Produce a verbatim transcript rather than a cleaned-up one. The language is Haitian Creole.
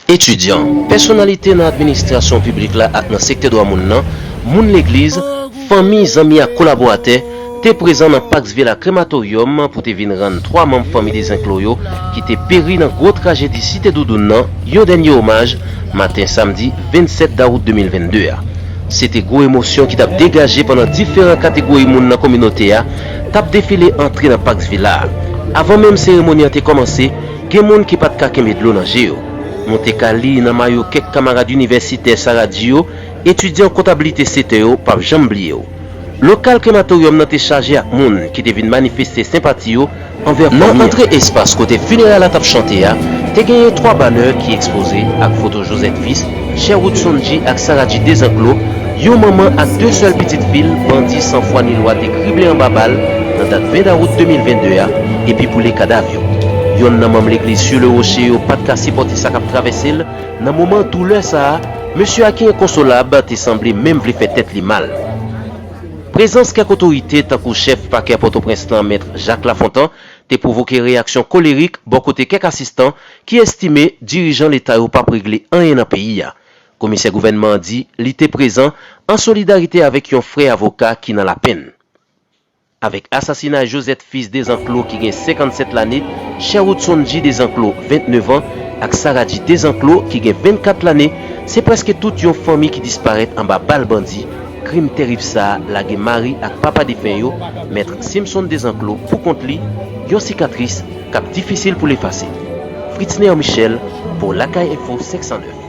Etidyan, pèsonalite nan administrasyon piblik la ak nan sektè dwa moun nan, moun legliz, fanmi, zanmi ak kolaboratè te prezan nan Pax Villa Krematorium pou te vin rann twa manm fanmi Dezenklo yo ki te peri nan gwo trajedi Site Doudoun nan yon dènye omaj maten samdi vennsèt dawout de mil vennde a. Se te gwo emosyon ki t ap degaje pandan diferan kategori moun nan kominote a t ap defile antre nan Pax Villa a. Avan menm seremoni an te kòmanse, gen moun ki pa t ka kenbe dlo nan je yo. Nou te ka li nan mayo kèk kamarad inivèsitè sa radi yo, etidyan kontablite Sete yo p ap janm bliye w. Lokal krematoryòm nan te chaje ak moun ki te vin manifeste senpati yo anvè fanmi an. Nan antre espas kote fineray la t ap chante a, te genyen twa banè ki ekspoze ak foto Josette Fils, Sherwood Sonji ak Sarah G. Dezanclos, yon manman ak de sèl pitit fi l, bandi san fwa ni lwa te krible anba bal nan dat ven dawout de mil vennde a, epi boule kadav yo. Yonn nan manm legliz Sur le Rocher yo pa t ka sipòte sa k ap travèse l nan moman doulè sa a, mesye a ki enkonsolab te sanble menm vle fè tèt li mal. Prezans kèk otorite, tankou chèf pakè Pòtoprens lan, Mèt Jacques Lafontant, te pwovoke reyaksyon kolerik bò kote kèk asistan ki estime dirijan leta yo p ap regle anyen nan peyi a. Komisè gouvènman an di li te prezan an solidarite avèk yon frè avoka ki nan lapenn. Avèk asasinay Josette Fils Dezanclos ki gen senkannsèt lane, Sherwood Sonji Dezanclos vennnev an, ak Sarah G. Dezanclos ki gen vennkat lane, se prèske tout yon fanmi ki disparèt anba bal bandi. Krim tèrib sa a lage mari ak papa defen yo, Mèt Simson Dezanclos, pou kont li, yon sikatris k ap difisil pou l efase. Fritzner Michel, pou Lakay Enfo senk san nèf.